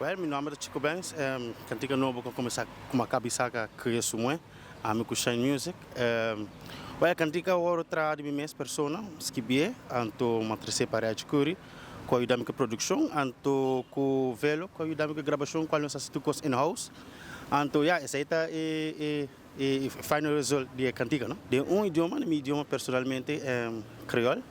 Well, mi nomber ta Chico Banks. Cantica nobo cu cuminsa cu a cabisa ca cria su mue, ami cu Shine Music. Well, cantica awor traha di mi mes persona, skibie, anto m'a trece pa Reggie Curry cu a yuda mi cu produccion, anto cu Velo cu a yuda mi cu grabacion, cual nos a haci tur cos in house. Anto ya, esey ta e final result di e cantica, no? Den un idioma, den mi idioma personalmente, Creol,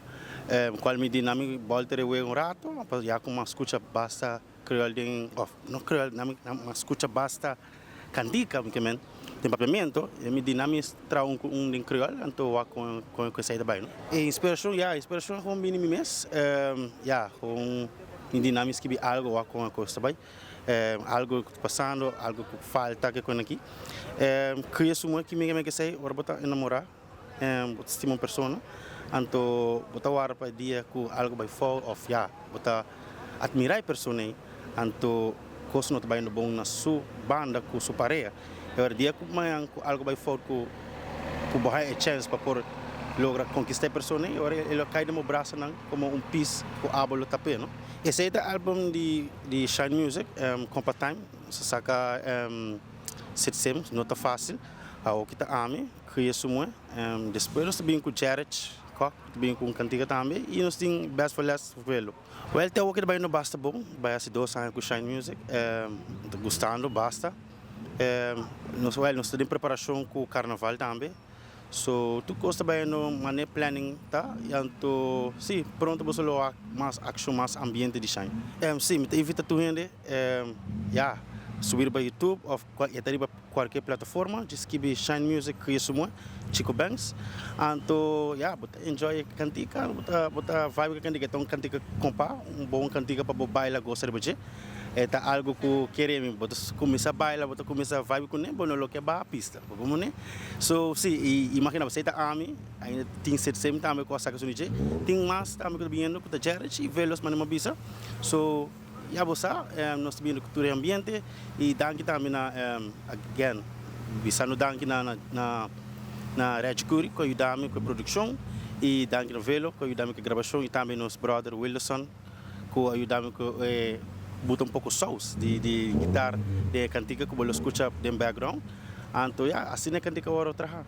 cual mi di na mi bolter e wega un rato, pa ya cu m'a scucha basta Creol den, of no Creol, na mi a scucha basta cantica, mi ke men, den Papiamento, y mi di na mi traha un cu un den Creol, anto wak con con esey ta bay, no. E inspiracion, ya, inspiracion gewoon bini mi mes, ya, gewoon mi di na mi skibi algo wak con e cos ta bay, algo cu ta pasando, algo cu falta ke con aki. Cria su moe, kimi ke men ke esey, ora bo ta enamora, bo ta stima un persona, anto bo ta warda pa e dia ku algo bai fout òf ya bo ta atmirá e persona ei, anto kos no ta bayendo bon na su banda ku su pareha. E ora dia ku mañan ku algo bai fout ku ku bo haña e chèns pa por logra konkistá e persona ei, e ora e lo kai den bo brasanan komo un pis ku abo lo tap'é, no. Esei ta album di di Shine Music, Compa Time, nos a saka Sit Sim, no ta fásil, awoki ta ami. Cria su mue. Despues nos ta bin cu Jerich Kok, ta bin cu un cantica tambe y nos tin Best for Last Velo. Wel, te awo ta bayendo basta bon, bay haci 2 aña cu Shine Music, ta gustando basta. Nos, wel, nos ta den preparacion cu carnaval tambe, so tur cos ta bayendo mane planning ta y anto si, pronto boso lo wak mas accion, mas ambiente di Shine. Si, mi ta invita tur hende, ya, subi riba YouTube of e ta riba cualkier plataforma dje skibi Shine Music Cria Su Moe Chico Banks anto ya bo ta enjoy e cantica bo ta vibe cu e cantica. E ta un cantica compa, un bon cantica pa bo baila, goza riba dje. E ta algo cu kere mi bo ta cuminsa baila, bo ta cuminsa vibe cune, bo no lo ke baha pista bo mone. So si, y imagina bo esey ta ami. Ainda tin Setsem tambe cu a saca su di dje, tin mas tambe cu ta biniendo cu ta Jerich y Velos, manera mi a bisa. So ya bo sa, nos ta bini cu tur e ambiente y danki tambe na, again, bisando danki na na na Reggie Curry cu a yuda mi cu e produccion y danki na Velo cu a yuda mi cu e grabacion y tambe nos brother Wilderson cu a yuda mi cu e buta un poco saus di di guitar den e cantica cu bo lo scucha den background. Anto ya, asina e cantica worde traha.